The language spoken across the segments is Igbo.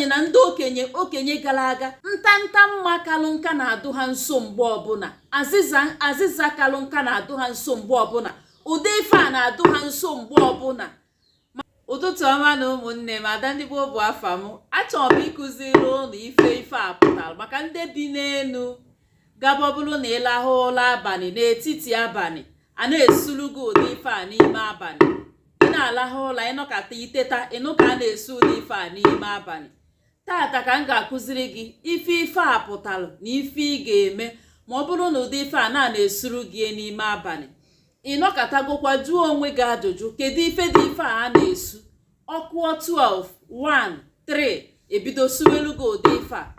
Nwaanyị na ndị okenye okenye gara aga, ntanta mma kalụ nka na-adụ ha nso mgbe ọbụla, azịza azịza kalụ nka na-adụ ha nso mgbe ọbụla, ụdị ife a na-adụ ha nso mgbe ọbụla. Ụtụtụ ọma na ụmụnne m. Ada ndị gboo bụ afa m. Achọrọ m ịkụziri ụnụ ife ife a pụtara maka ndị bi n'elu gaba. Ọ bụrụ na ị lahụ ụla abalị, n'etiti abalị, a na-esuru gị ụdị ife a n'ime abalị, ị na-alahụ ụla, ịnọkata iteta, ịnụ ka a na-esu ụdị ife a n'ime abalị. Tata ka m ga-akụziri gị ife ife a pụtara na ife ị ga-eme ma ọ bụrụ na ụdị ife a na-esuru gị n'ime abalị. Ị nọkatagokwa jụọ onwe gị ajụjụ, kedu ife dị ife a a na-esu? Ọkụọ 12, 1, 3, ebido suwelu gị ụdị ife a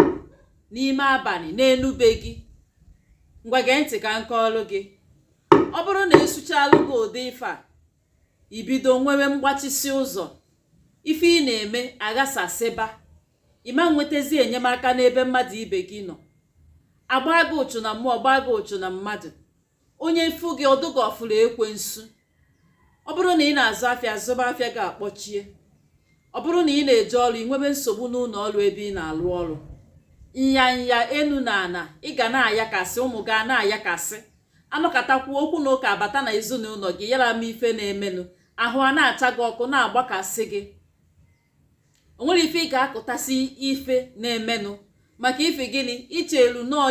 n'ime abalị n'enu be gị. Ngwa, gee ntị ka m kọọlụ gị. Ọ bụrụ na esuchalụ gị ụdị ife a, ibido nwewe mgbachisi ụzọ, ife ị na-eme aghasasịba, ịma nwetazi enyemaka n'ebe mmadụ ibe gị nọ, agba gị ụchụ na mmụọ, gbaa gị ụchụ na mmadụ. Onye fụ gị, ọdụgị ọfụrụ ekwensu. Ọ bụrụ na ị na-azụ afịa, zụba afịa gị akpọchie. Ọ bụrụ na ị na-eje ọrụ, ị nwebe nsogbu n'ụlọ ọrụ ebe ị na-alụ ọrụ, nyanya enu na ana, ị ga na-ayakasị, ụmụ gị a na-ayakasị, anọkatakwu okwu na ụka abata na ezinụlọ gị, yara ama ife na-emenụ, ahụ a na-acha gị ọkụ, na-agbakasị gị. O nwere ife ị ga-akụtasị ife na-emenụ maka ife gịnị ichelu nọọ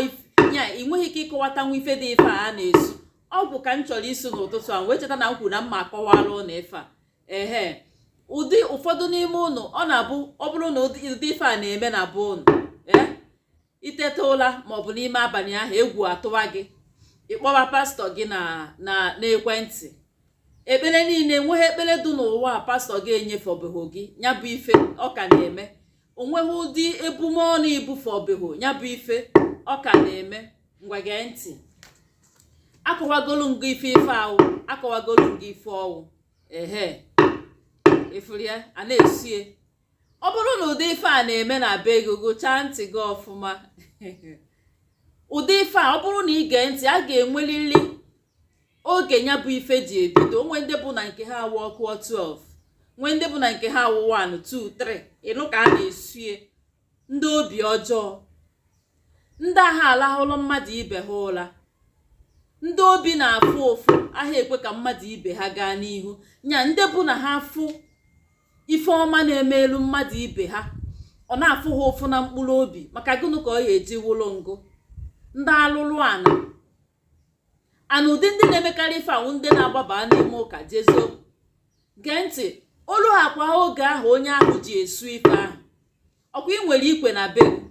ya, ị nweghị ike ịkọwatanwu ife dị ife a a na-esu. Ọgwụ ka m chọrọ isu n'ụtụtụ a, wee cheta na m kwuru na mma akọwara ụnụ ife a. Ehe, ụdị ụfọdụ n'ime ụnụ, ọ na-abụ ọ bụrụ na ụdị ife a na-eme na be ụnụ, ee, iteta ụla maọbụ n'ime abalị ahụ, egwu atụwa gị, ịkpọwa pastọ gị na n'ekwentị. Ekpere niile, enweghị ekpere dị n'ụwa a pastọ gị enyefebeghị gị, ya bụ ife ọ ka na-eme. Onweghị ụdị ebumọnụ ibufọbeghị, ya bụ ife ọ ka na-eme. Ngwa, gee ntị. Akọwagolu ngụ ife ife ahụ, akọwagolu ngụ ife ọwụ. Ehe, ifuru ya a na-esie. Ọ bụrụ na ụdị ife a na-eme na be gị, gụchaa ntị gị ọfụma. Ụdị ife a, ọ bụrụ na ị gee ntị, a ga-enwerịrị oge ya bụ ife ji ebido. Onwe ndị bụ na nke ha awụ ọkụ 12, nwee ndị bụ na nke ha awụ 1, 2, 3, ịnụ ka a na-esie. Ndị obi ọjọọ, ndị agha alahụlụ mmadụ ibe ha ụla, ndị obi na-afụ ụfụ, agha ekwe ka mmadụ ibe ha gaa n'ihu nya, ndị bụ na ha fụ ife ọma na-eme elu mmadụ ibe ha, ọ na-afụ ha ụfụ na mkpụrụ obi. Maka gịnị ka ọ ya eji wụlụ ngụ? Ndị alụlụ ana ana, ụdị ndị na-emekarị ife awụ ndị na-agbaba n'ime ụka jezo. Gee ntị, olu ha kwa oge ahụ onye ahụ ji esu ife ahụ. Ọkwa ị nwere ikwe na be gị,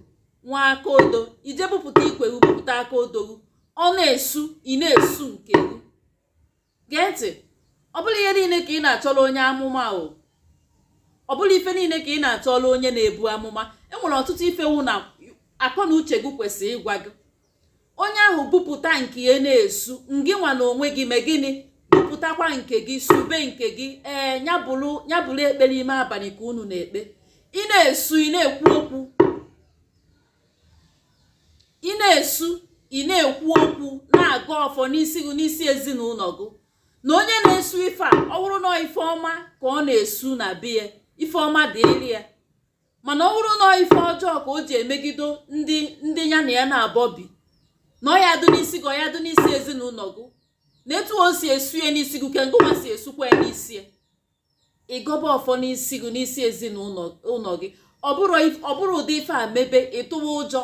nwa aka odo, ije bupụta ikwe gị, bupụta aka odo gị, ọ na-esu, ị na-esu nke gị. Gee ntị, ọ bụrụ ihe niile ka ị na-achọrọ onye amụma o, ọ bụrụ ife niile ka ị na-achọrọ onye na-ebu amụma. Enwere ọtụtụ ife wụ na akọ na uche gị kwesịrị ịgwa gị. Onye ahụ bupụta nke ya na-esu, ngị nwa na onwe gị mee gịnị? Bupụtakwa nke gị, sube nke gị. Ee, ya bụrụ ekpere ime abalị ka unu na-ekpe, ị na-esu, ị na-ekwu okwu, ị na-esu, ị na-ekwu okwu, na-aga ọfọ n'isi gị, n'isi ezinụlọ gị, na onye na-esu ife a, ọ bụrụ na ife ọma ka ọ na-esu na be ya, ife ọma dịrị ya. Mana ọ bụrụ na ife ọjọọ ka o ji emegido ndị ya na ya na-abọ bi, na ọ ya dụ n'isi gị, ọ ya dụ n'isi ezinụlọ gị, na etu o si esu ya n'isi gị ka ngụnwa si esukwa ya n'isi ya. Ịgọba ọfọ n'isi gị, n'isi ezinụlọ ụlọ gị. Ọ bụrụ ụdị ife a mebe, ịtụwa ụjọ,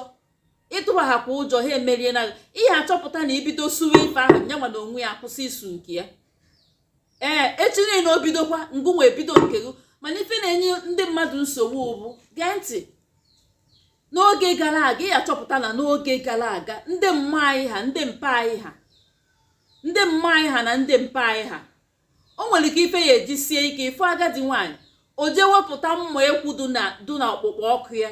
ịtụwaghakwa ụjọ, ha emerie na ihe. Achọpụta na ibido suwe ife ahụ, nyanwa na onwe ya akwụsị isu nke ya. Ee, echi niile o bidokwa, ngụnwa ebido nke gị. Mana ife na-enye ndị mmadụ nsogbu bụ, gee ntị, n'oge gara aga, ị achọpụta na n'oge gara aga, ndị mma anyị ha, ndị mpa anyị ha, ndị mma anyị ha na ndị mpa anyị ha, o nwere ike ife ya eji sie ike, ife agadi nwaanyị o jee wepụta mma ekwu dị na ọkpụkpọ ọkụ ya,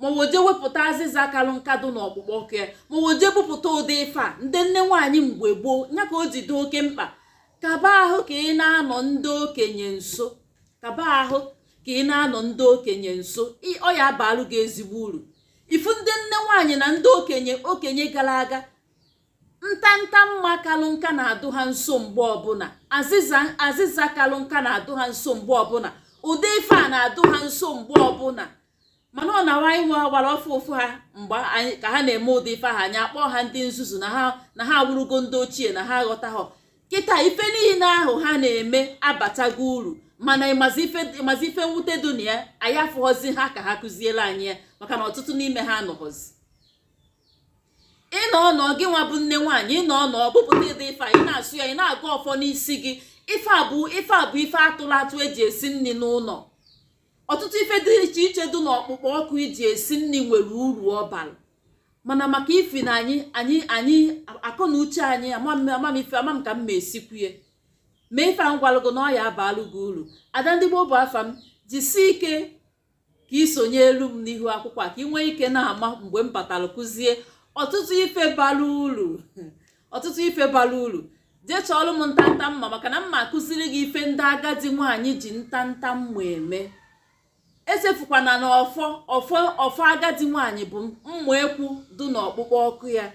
maọbụ o jee wepụta azịza kalụ nka dị n'ọkpụkpọ ọkụ ya, maọbụ o jee bupụta ụdị ife a. Ndị nne nwaanyị mgbe gboo, ya ka o ji dị oke mkpa, kaba ahụ ka ị na-anọ ndị okenye nso, kaba ahụ ka ị na-anọ ndị okenye nso, ọ ya abalụ gị ezigbo uru. Ifu ndị nne nwaanyị na ndị okenye okenye gara aga, ntanta mma kalụ nka na-adụ ha nso mgbe ọbụla, azịza azịza kalụ nka na-adụ ha nso mgbe ọbụla, ụdị ife a na-adụ ha nso mgbe ọbụla. Mana ọ na-awa anyị nwa gbara ọfụ ụfụ ha mgbe anyị ka ha na-eme ụdị ife ahụ, anyị akpọọ ha ndị nzuzu, na ha awụrụgo ndị ochie, na ha aghọtaghọ. Kịta ife niile ahụ ha na-eme abatago uru, mana ịmazi ife mwute dị na ya, anyị afụghọzi ha ka ha kụziere anyị ya, maka na ọtụtụ n'ime ha anọghọzi. Ịnọ ọnọ gị nwa bụ nne nwaanyị, ịnọ ọnọ bupụta ụdị ife a, ị na-asụ ya, ị na-agọ ọfọ n'isi gị. Ife a bụ ife atụrụ atụ eji esi nri n'ụlọ. Ọtụtụ ife dị iche iche dị n'ọkpụkpọ ọkụ iji esi nri nwere uru ọ bara, mana maka ifi na anyị akọ na uche anyị, amamife amam ka m ma esikwuye mee ife a m gwalụ gị na ọ ya abalụ gị uru. Ada ndị gboo bụ afa m. Jisie ike ka ị sonye elu m n'ihu akwụkwọ a, ka ị nwee ike na-ama mgbe m batara kụzie ọtụtụ ife bara uru, ọtụtụ ife bara uru. Jee chọọrọ m ntanta mma, maka na mma akụziri gị ife ndị agadi nwaanyị ji ntanta mma eme. Echefukwana na ọfọ ọfọ ọfọ agadi nwaanyị bụ mma ekwu dị n'ọkpụkpọ ọkụ ya.